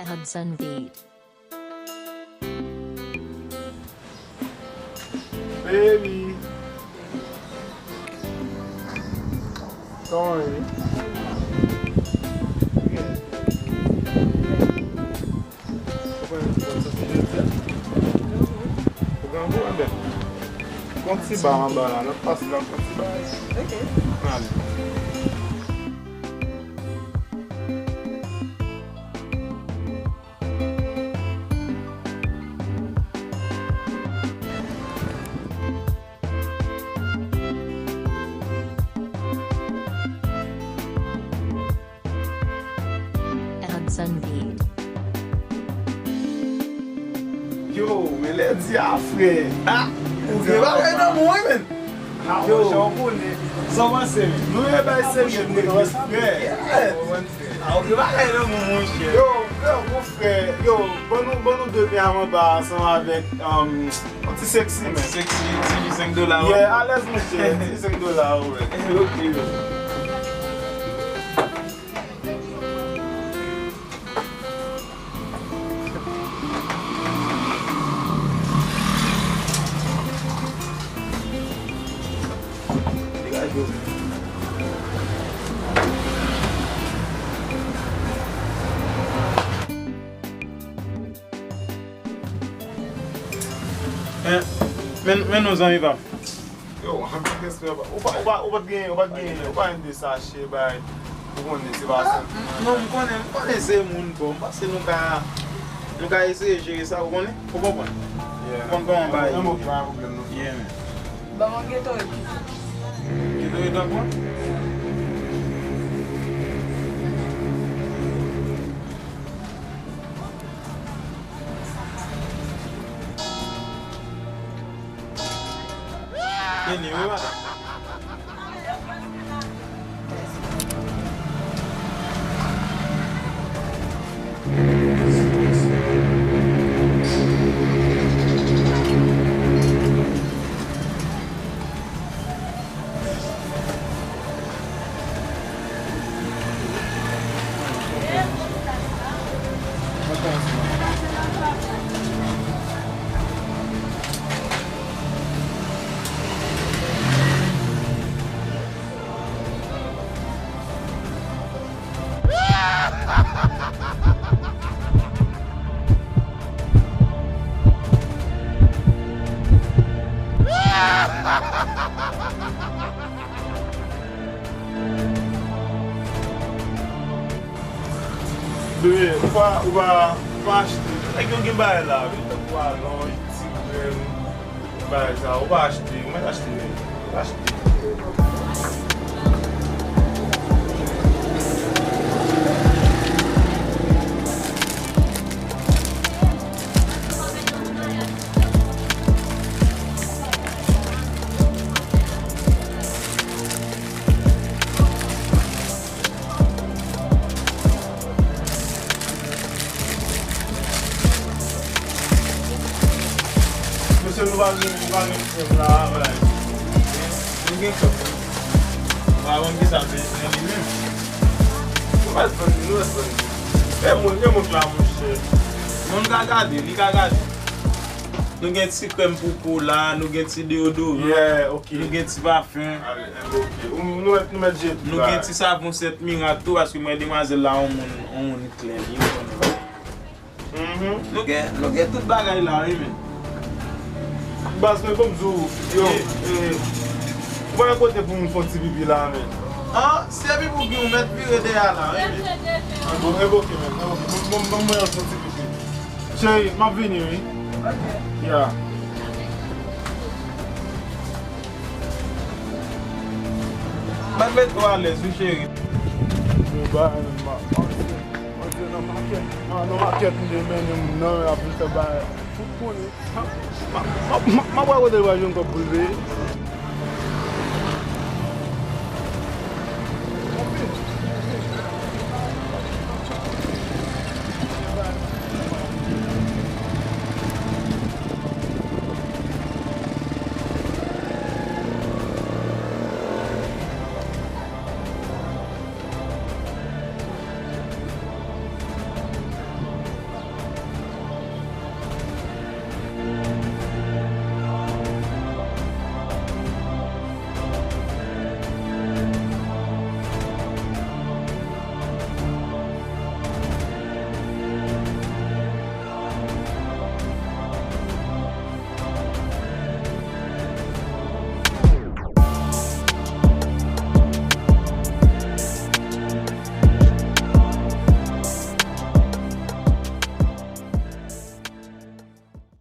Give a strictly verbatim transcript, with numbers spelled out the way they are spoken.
Hudson Beat. Baby. Kòman w ye? Ou pran yon ti pòz soti jodi a? Ou grangou? Enben, gon ti ba anba la, n ap pase la, gon ti ba. Ok. Ale. Hudson Beat. Yo, men lè di a, frè. Ah, ou gen bagay nan men w, wi, men. Ah, yo. Monchè, w konnen. Sa w panse, men? Nou gen bagay serye, frè. Ah, ou gen bagay nan men w, monchè. Yo, frè, gon frè. Yo, ban nou, ban nou de pen anba ansanm avèk, um, yon ti sexy, man. Ti sexy, ti senk dola, wi. Yeah, alèz, monchè. Ti senk dola, wi. Ok, wi. Men, men, men nou zanmi pa m. Yo, anpil respè. Ou pa, ou pa, ou pa t gen, ou pa t gen, ou pa gen de sache bay. Ou konnen se pa sa. Non, m konnen, m konnen se moun bon. M panse nou ka, nou ka eseye jere sa, ou konnen? Ou konprann? Yeah. Ou konn kòman bagay ye. Ok, pa gen pwoblèm, non. Yeah, man. Ban mwen Gatorade. Gatorade ankò? Vini, wi, madanm. Bebe, ou pa, ou pa, ou pa achte. Nèg yo gen bagay la, wi, tankou alonj, ti grenn, bagay sa, ou pa achte, ou mèt achte, men, ou pa achte. Mesye, nou pa gen, nou pa gen kòb la, bay. Nou gen kòb, wi. Nou pa konn kisa bezwen li menm. Nou mèt vann li, nou mèt vann li. E moun, e moun la, monchè. Moun ka gade, li ka gade. Nou gen ti krèm pou po la, nou gen ti deyodoran, yeah, ok, nou gen ti pafen. Ale, ok. Ou, nou mèt, nou mèt jete. Nou gen ti savon sèt mirak tou, paske mwen demwazèl la, yon moun, yon moun klè li, yon moun klè. Mhm. Nou gen, nou gen tout bagay la, wi, men. Baz, men bon, m di w, yo, eh, ou pa gen kote pou m fè yon ti pipi la, men. Ah, si se pipi w gen, ou mèt vire dèyè la, wi, men. Ah, bon, e ok, men, e ok. Bon, bon, bon, mwen fè yon ti pipi. Cheri, m ap vini, wi. Ok. Ya. Mèt mete w alèz, wi, cheri. Yo, ba, ma, ma, Mwen te nan makèt, nan, nan makèt m te mennen moun nan, y ap vin fè bagay. Fout konnen. M ap wè kote l pral jwenn kòb pou l peye.